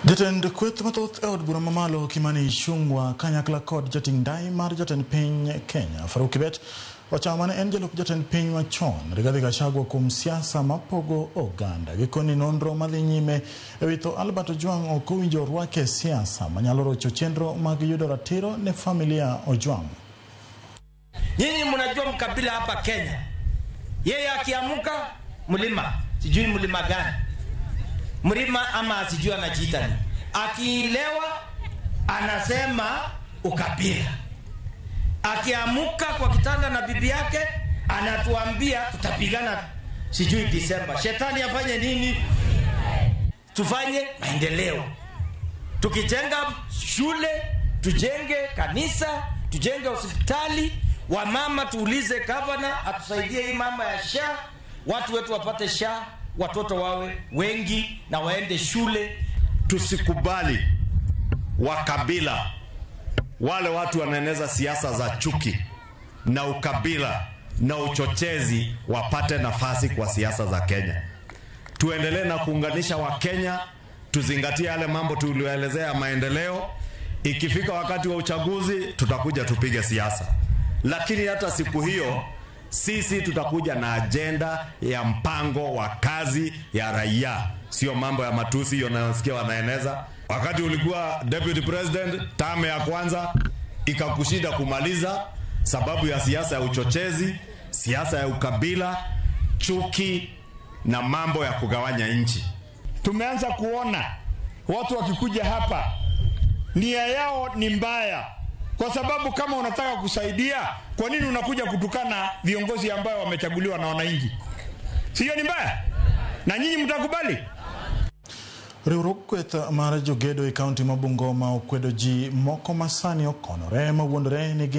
Jatend kweth mathoth e od bura mamalo Kimani Ichung'wa kanyakla kod jating' ndai mar jatend piny Kenya Farouk Kibet ochamo mane en jalup jatend piny machon Rigathi Gachagua kuom siasa mapogo oganda. Gikoni nonro madhi nyime e wi tho Albert Ojwang' ok owinjo orwake e siasa manyalo rocho chenro mag yudo ratiro ne familia Ojwang'. Nyinyi mnajua mkabila hapa Kenya, yeye akiamuka mlima, sijui mlima gani, mlima ama sijui anajiita nini, akilewa anasema ukabila, akiamuka kwa kitanda na bibi yake anatuambia tutapigana sijui Disemba. Shetani afanye nini? Tufanye maendeleo, tukijenga shule, tujenge kanisa, tujenge hospitali. Wamama tuulize gavana atusaidie hii mama ya SHA, watu wetu wapate SHA, watoto wawe wengi na waende shule. Tusikubali wakabila, wale watu wanaeneza siasa za chuki na ukabila na uchochezi wapate nafasi kwa siasa za Kenya. Tuendelee na kuunganisha Wakenya, tuzingatie yale mambo tuliyoelezea ya maendeleo. Ikifika wakati wa uchaguzi, tutakuja tupige siasa, lakini hata siku hiyo sisi tutakuja na ajenda ya mpango wa kazi ya raia, sio mambo ya matusi hiyo nasikia wanaeneza. Wakati ulikuwa deputy president, term ya kwanza ikakushinda kumaliza, sababu ya siasa ya uchochezi, siasa ya ukabila, chuki na mambo ya kugawanya nchi. Tumeanza kuona watu wakikuja hapa nia yao ni mbaya, kwa sababu kama unataka kusaidia, kwa nini unakuja kutukana viongozi ambayo wamechaguliwa na wananchi? Sio ni mbaya? Na nyinyi mtakubali? Riwruog kweth mar jogedo e kaunti ma Bungoma okwedo ji moko masani okonore mawuondore ni gin